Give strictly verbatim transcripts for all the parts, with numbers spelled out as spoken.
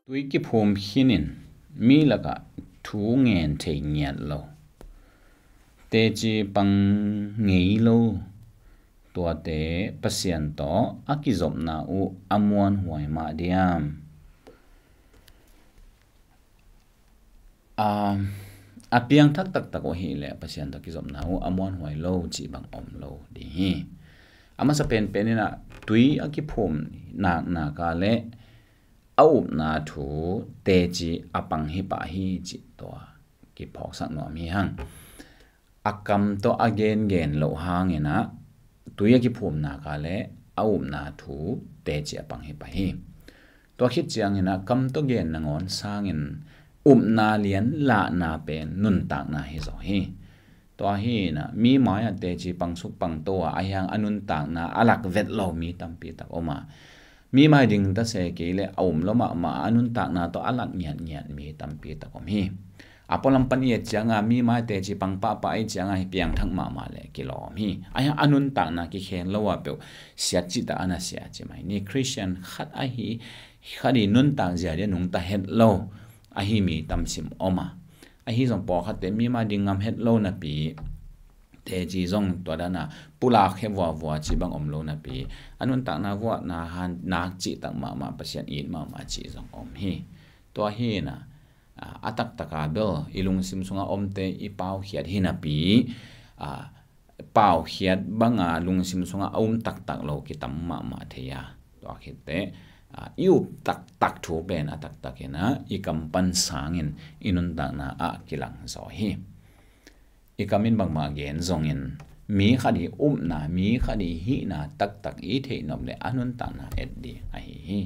Tui kiphum khinin mi lakah thu ngen thei ngiat lo, teci pang ngei lo, tuate Pasian tawh a kizopna uh a muanhuai mah diam? A, a piangthak taktak uh ahileh Pasian tawh kizopna uh a muanhuai lo cih bang om lo ding hi. A masa penpen inah tui a kiphum naknak a le a upna thu teci a pang hi pah hi cih tua kiphawksak nuam hi hang. A kam tawh a gengen loh hanginah tui a kiphum naknak a le a upna thu teci a pang hi pah hi. Tua khit cianginah kam tawh gen nangawn sangin upna lian lahna pen nuntakna hi zaw hi. Tua hinah mi mai-ah teci pangsuk pangto a, a hiang a nuntakna a lak vet lo mi tampi tak om a, mi mai ding ta se kei le a um lo mahmah a nuntakna tawh a lak ngiatngiat mi tampi tak om hi. A pualam pan i et cianga mi mai teci pang pahpah i cianga hi piangthak mahmah le kilawm hi. A hiang a nuntakna kikhen lo a peuh siat cih ta a na sia ci mai ni. Khristian khat ahi khat i nuntak zia dia nungta het lo ahi mi tamsim om a, ahi zong pawlkhatte mi mai ding ngam het lo napi teci zong tua dana pulak he vuavua cih bang om lo napi a nuntakna vuahna han nak cih tak mahmah Pasian it mahmah cih zong om hi. Tua hinah a, a taktaka bel i lungsim sunga omte i paukhiat hi napi a, paukhiat banga lungsim sunga a um taktak lo kitam mahmah thei a, tua khitte a, i up taktak thu pen a taktak hinah i kam pan sangin i nuntakna ah kilang zaw hi. I kam in bangmah gen zongin mi khat i upna, mi khat i hihna taktak i theih nop le a nuntakna et ding ahi hi.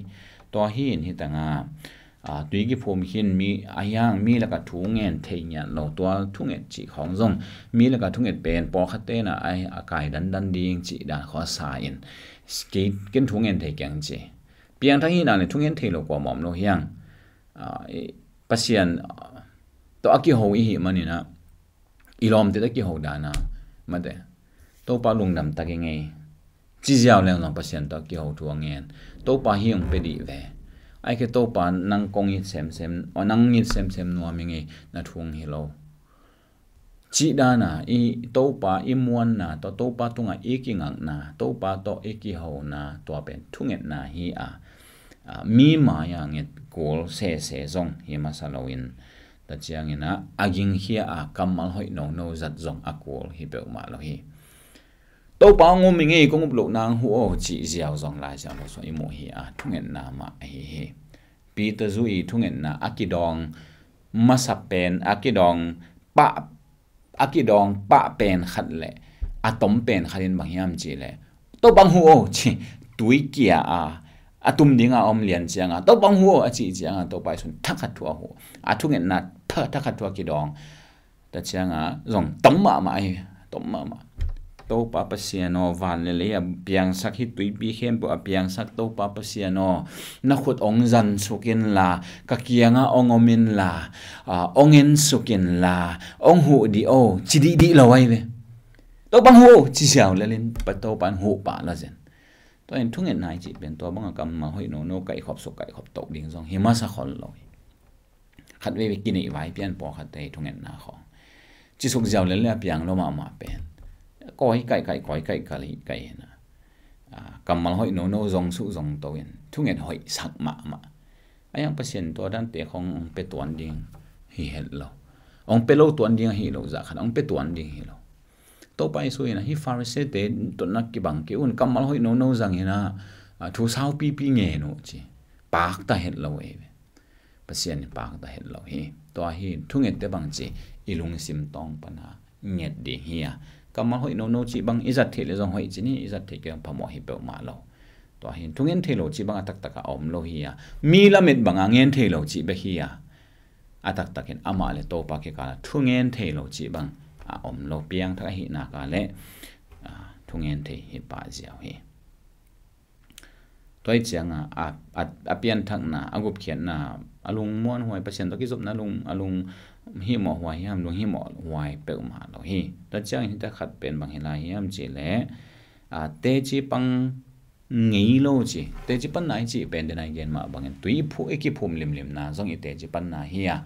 Tua hi in hi tanga a, tui kiphum khin mi a hiang mi lakah thu ngen thei ngiat lo, tua thunget cih khawng zong mi lakah thunget pen pawlkhat tenah a, a kai dandan ding cih dan khawng sa in kei ken thu ngen thei keng ci. Piangthak hihna le thu ngen thei lo kua mawm lo hiang. A, i, Pasian a, tawh a kiho i hih maninah i lawmte tawh kiho dana mate Topa lungdam tak i ngei. Ci ziau leng zong Pasian tawh kiho thu a ngen. Topa hi hong pe dih ve. Ai ke Topa nang kong it semsem, o nang it semsem nuam i ngei na thu hong hi lo. Cih dana i Topa i muanna tawh Topa tungah i kingakna, Topa tawh i kihona tua pen thungetna hi a, a, mi mai-a nget kul sese zong hi masa loin ta cianginah a gingkhia a kammal hoih nono zat zong a kul hi peuhmah lo hi. Topa hong um i ngei kong up loh nang huh aw cih ziau zong lai ziau lo sung i muh hi a thungetna mah ahi hi. Peter zu i thungetna a kidawng masa pen a kidawng pah a kidawng pah pen khat le a tom pen khat in bang hiam cih le Topa hong huh aw ci tui kia a a tum dinga om lian cianga Topa hong huh aw a cih cianga Topa i sun thakhat thu a huh a thungetna thakhat thu a kidawng ta cianga zong tom mahmah ahi tom mahmah. Topa Pasian aw, van le lei a piangsak hi tuipi khempeuh a piangsak Topa Pasian aw, na khut ong zan sukin la ka kianga ong omin la, a, ong en sukin la ong huh dih aw ci dihdih lo ahi ve. Topa hong huh aw ci siau lelin pa Topa in huh pah la zen. Tua in thungetna i cih pen tua banga kammal hoih nono kaihkhop suk kaihkhop toh ding zong hi masa khol lo hi. Khat veve kineih vai pian pawlkhatte i thungetna khawng cisuk ziau lele a piang lo mahmah pen kawi kaihkaih kawi kaihkaih hinah, a, kammal hoih nono zong suh zong to in thunget hoih sak mahmah. A hiang Pasian tua dante khawng hong pe tuan ding hi het lo. Hong pe lo tuan ding ahi lo zah khat hong pe tuan ding hi lo. Topa Jesu in ahi Pharisee-te tawh na kibang kei un kammal hoih nono zang hinah, a, thu saupipi ngen uh ci. Pakta het lo ei ve. Pasian in pakta het lo hi. Tua hi thungette bangci i lungsim tawng pana nget ding hi a. Kammal hoih nono cih bang i zat theih le zong hoih cin hi, i zat theih kei zong phamawh hi peuhmah lo. Tua hi thungen thei lo cih bang a taktak a om lo hi a. Mi lamet banga ngen thei lo cih bek hi a. A taktakin amah le Topa kikala thungen thei lo cih bang a om lo piangthak ahih naka le, a, thungen thei hi pah ziau hi. Tua hi cianga a, a, a pianthakna, a gupkhiatna, a lungmuanhuai, Pasian tawh kizopna lung, a lung himawhhuai hiam, lung himawhhuai peuhmah lo hi. Tua ciangin hita khat pen bang hi lai hiam cih leh, a, teci pang ngei lo ci. Teci panna i cih pen den a i gen mah bangin tui i phu-, i kiphum limlimna zong i teci panna hi a,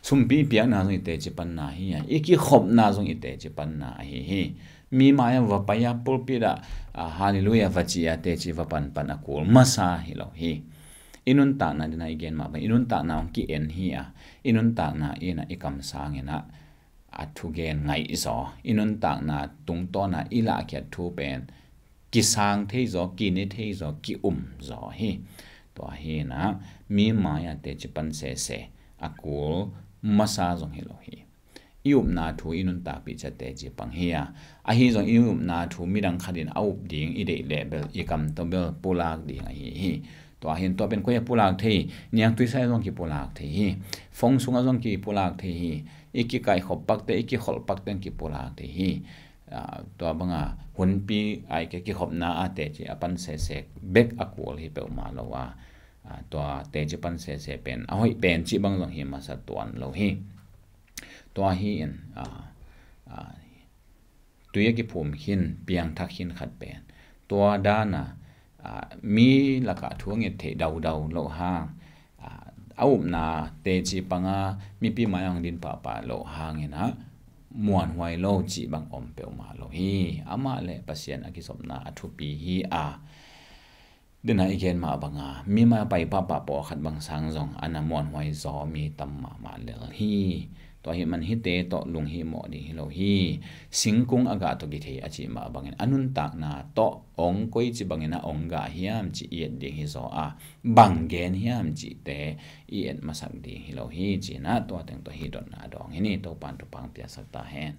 sumpi i piakna zong i teci panna hi a, i kikhopna zong i teci panna ahi hi. Mi mai-ah va pai-a pulpit-ah, a, Hallelujah va ci-a teci va panpan a kul masa hi lo hi. I nuntakna den a i gen mah bang i nuntakna hong ki-en hi a, i nuntakna in a i kamsang in a, a thugen ngaihzaw, i nuntakna tungtawna i lahkhiat thu pen kisang theizaw, kine theizaw, ki-umzaw hi. Tua hi in a, mi mai-ah teci pan sese a kul masa zong hi lo hi. I upna thu i nuntakpih ciat teci pang hi a, ahi zong i upna thu midang khat in a up ding i deih leh bel i kam tawh bel pulak ding ahi hi. Tua hi in tua pen koi-ah pulak thei, niangtui sai zong kipulak thei hi. Fong sungah zong kipulak thei hi. I kikaihkhop pakte, i kikholh pakte kipulak thei hi. A, tua banga hunpi a i kikhopna a teci a pan sese bek a kul hi peuhmah lo a, a, tua teci pan sese pen a hoih pen cih bang zong hi masa tuan lo hi. Tua hi in, a, a, tui a kiphum khin, piangthak khin khat pen tua dan a, a, mi lakah thu a nget theih daudau loh hang, a, a upna teci panga mipi mai-ah hong din pahpah loh hang in a, muanhuai lo cih bang om peuhmah lo hi. Amah le Pasian a kizopna a thupi hi a, den a i gen mah banga mi mai-ah pai pahpah pawlkhat bang sang zong a na muanhuai zaw mi tam mahmah lel hi. Tua ahih man hihte tawh lunghimawh ding hi lo hi. Singkung a gah tawh kithei a cih mah bangin a nuntakna tawh ong koici bangin a ong gah hiam cih i et ding hi zaw a, bang gen hiam cihte i et masak ding hi lo hi. Ci-in a tua teng tawh hih dotna a dawng hi ni. Topa'n thupha piaksak ta hen.